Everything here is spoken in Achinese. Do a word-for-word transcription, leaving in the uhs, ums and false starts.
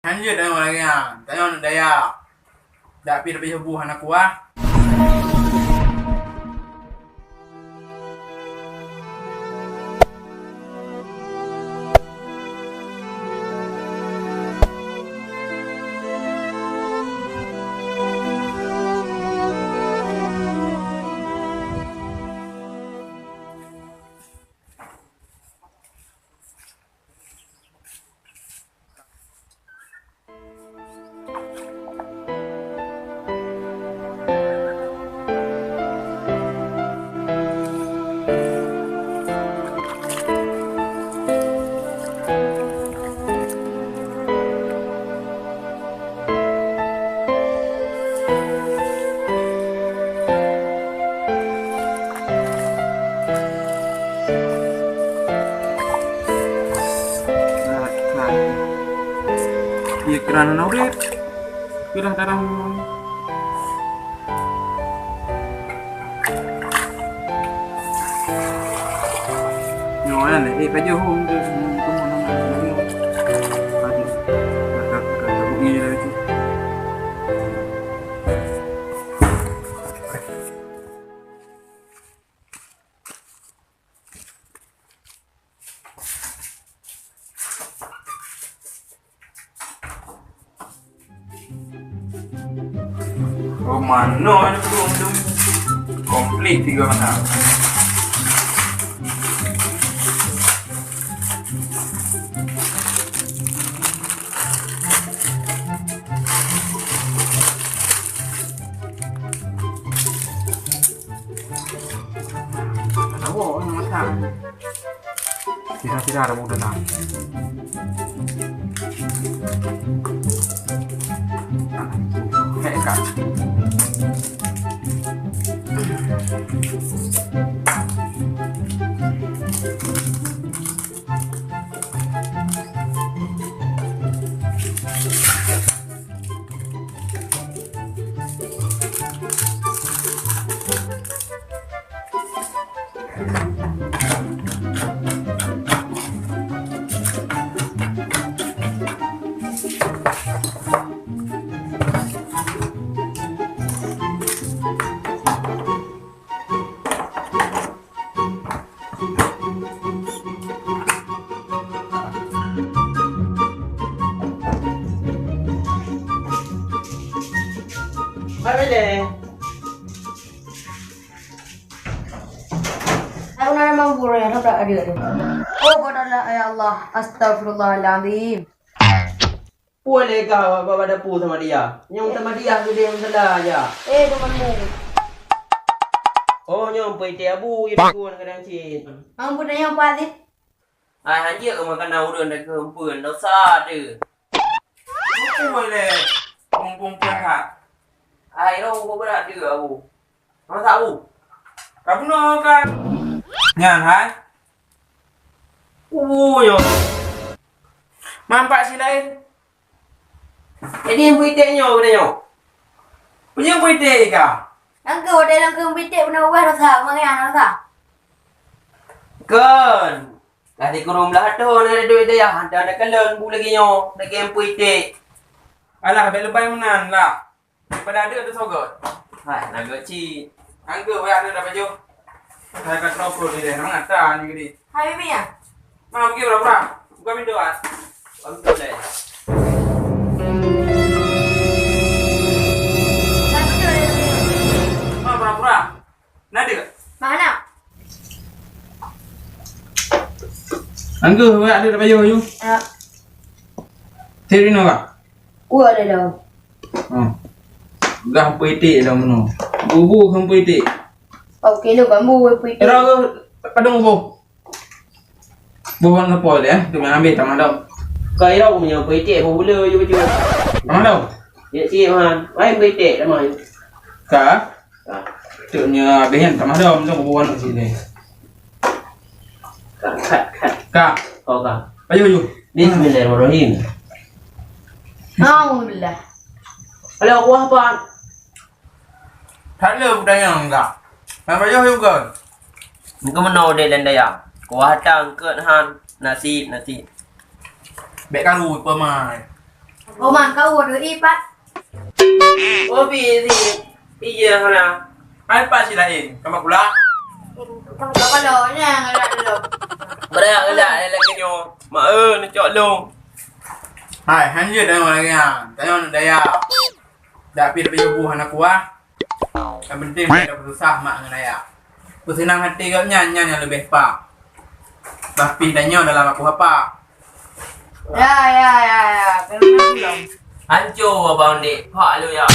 Hanjeuet tanyoe lagèe nyan, tanyoe aneuk dayah. Dak pih tapajoh bu hana kuah. Iya, kira na urip. Kira tarang. Nyoe kan, eh, pajoh hom tu, hom tu, hom tu, hom tu. Aduh, kata, kata bunyi dah tu. Oh, manoe ni belum, belum komplit tiga macam. Tahu, nak masak. Sira-sira ada muda nah. Hek, Kak. Hai, Bele. Aku nak mampur ya, tak ada. Oh, bodohlah, ya Allah. Astagfirullahaladzim. Puan lé ka bak, bak, bak dapu sama dia. Nyang sama dia tu dia yang salah aja. Eh, temanmu. Oh, nyang pui teh abu, ya, tuan kadang cit. Ang pun tanya apa sih? Ai, hanjeuet keu makanan ureueng dak keuhempeuen, dosa teuh. Beutôi lé, muphom-phom that. Ai, roh beubeurat teuh, Abu. Masa, Abu? Ka bunoe kan? Nyan, hai. Ubu nyoe. Mampak si laén. Jadi, nyang peuiték nyoe, geutanyoe? Peue nyang peuiték ka? Nangkeuh, watèe nangkeuh peuiték, peunoh ubah dosa, peue nyang dosa? Kon, ka sikureueng blah thôn na duek dayah, hana takalon bu lagèe nyoe, lagèe nyang peuiték. Alah, bèk leubèh meunan lah. Daripada adeuk teusogot. Hai, na geucit. Nangkeuh, wayah aneuk tapajoh. Hai ka troh pruet ilèe, mangat tan nyoe geude. Hai, Bibi, nyan. Ma, pergi pura-pura. Buka pintu, ah. Buka pintu, leh. Hai, beutôi, Bibi. Ma, pura-pura. Na deuek? Ma na. Nangkeuh, wayah aneuk tapajoh, yu. Ya. Cit inoe, Kak. Kuat dah dah. Hmm. Gah peuiték dah meunoe. Bubu keu peuiték. Oke, lu bambu peuiték. Ira ke padang bubu. Bubu nak apa dia? Tu main ambil tamah dong. Kau ira punya peuiték, bubu le, ju, ju. Tamah dong. Ya, cik, man. Main peuiték, tamah, ju. Ka? Ka. Tu nya habis kan, tamah dong, tu bubu nak sini. Ka, ka, ka. Ka. Oh, ka. Ayo, ayo. Bismillahirrahmanirrahim. Alhamdulillah. Alah, kuah apa? That le budaya enggak. Nak payah juga. Engkau meunoe dek dan daya. Kuah tang ket han. Nasib, nasib. Bèk karu pemai. Oma, kau ureueng i pat? Oh, bi si. Iya, hana. Hai, pat si lain. Kamu pula? Kamu pula, nyan, ngalak dulu. Berat, ngalak, lagi nyoe. Mak, eh, nak cok long. Hai, hanjeuet dah lagi, ha. Tanya nak daya. Dak pih dak pih buah anak kuah. Yang penting dak susah mak ngon ayah. Peuseunang hati gobnyan, nyan nyang leubeh pa. Bah pih tanyoe dalam aku apa. Ya, ya, ya, ya. Terus pulang. Hancô abang dek, pak lu ya.